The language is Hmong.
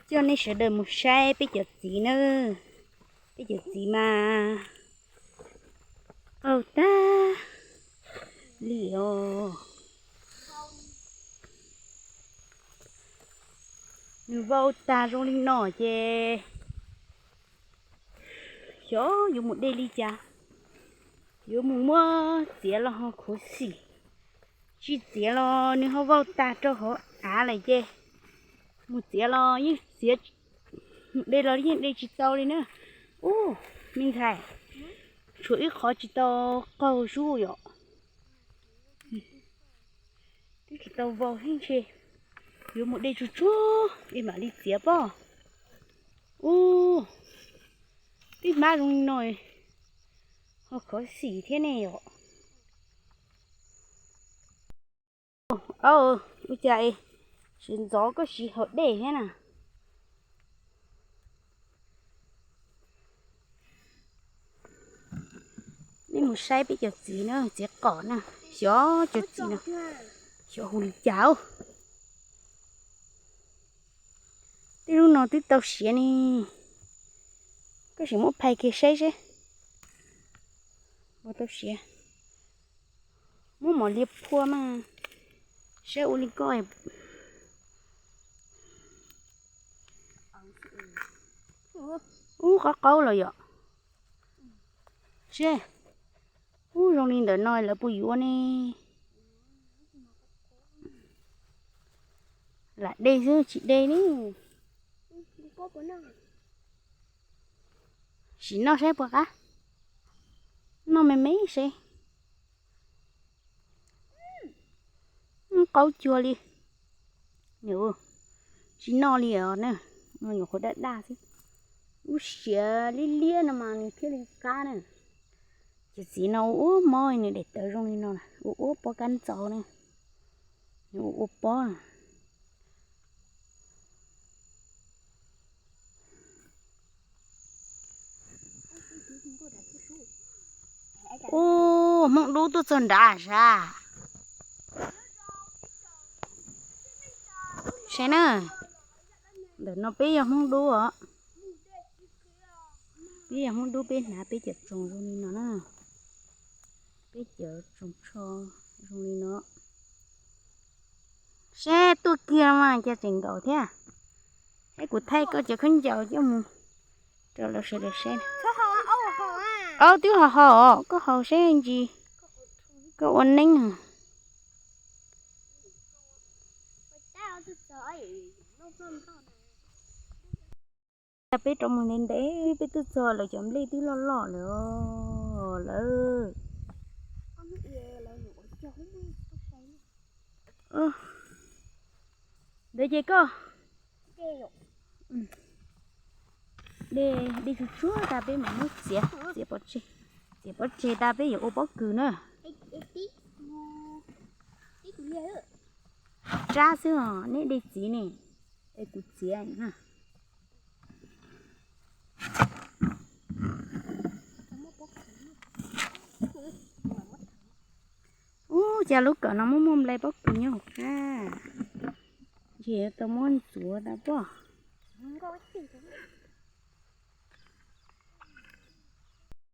Coj nej sawv daws mus saib peb cov txiv na. Peb cov txiv mas qaug tag li os. Nws vau tag zoo li no ces xyov yuav mus de li cas. Yuav mus muab txiav los ho khuv xim, tsis txiav los nws ho vau tag rau hauv av lawm ces mus txiav los yeej txiav, mus de los yeej de tsis tau li na. Ub, me ntxhais, tshuav ib qhov tsis tau qaug zuj yom. Twb tsis tau vau thiab ntshe yuav mus de tsuag tsuag es mam li txiav pob. Ub, twb hmab zoo li no ho khuv xim thiab ne yom. Ua cas es siv ntxov koj siv hauv dej thiab na. Nej mus saib peb cov txiv na, txiv qos na, xyov cov txiv no xyov hu li cas. Tej lub no twb tau siav ne. Koj sim muab phais kiag saib seb. Ua tau siav. Muab mov liag phua mas saib ua li koj. Ub, qaub qaub los yom. Seb, ub, zoo li ntawm no lawv puas yuav ne? Lam de xwb tsis de li. Sim noj saib puas qab. Noj me me seb. Qaub cuag li. Tsis noj li os na, nyuam qhuav daj daj xwb. Lub siav liab liab no mas nws thiaj li qab na. Ces txiv no ua ua mob nws daim tawv zoo li no, ua ua pob kab ntxauv na, nws ua ua pob. Ub, Hmoob Dub tuaj txog nrad sas. Saib na, ntawm no peb yog Hmoob Dub os. Peb yog Hmoob Dub peb hnav peb cov tsoos zoo li no na. Peb cov tsoos tsho zoo li no. Seb tuaj kiag mas cas tseem nkaus thiab. Es kuv thaij koj cov khaub ncaws coj mus rau lawv sawv daws saib. Aub, twb haus haus os, koj haus seb ntsis koj ua neeb. Peb rov mus ntev ntev peb twb txog lawv cov nplej twb loj loj lawm lawm. Ntawd ces koj de, de tsuag tsuag tas peb mam muab txiav, txiav pov tseg, txiav pov tseg tas peb yuav ua pob kws na. Tsab xwb os, neb de txiv ne, es kuv txiav na. Ub, cas lub kawm no muaj muaj nplai pob kws nyob hauv qab. Ces tau muab ntxuav tau pob.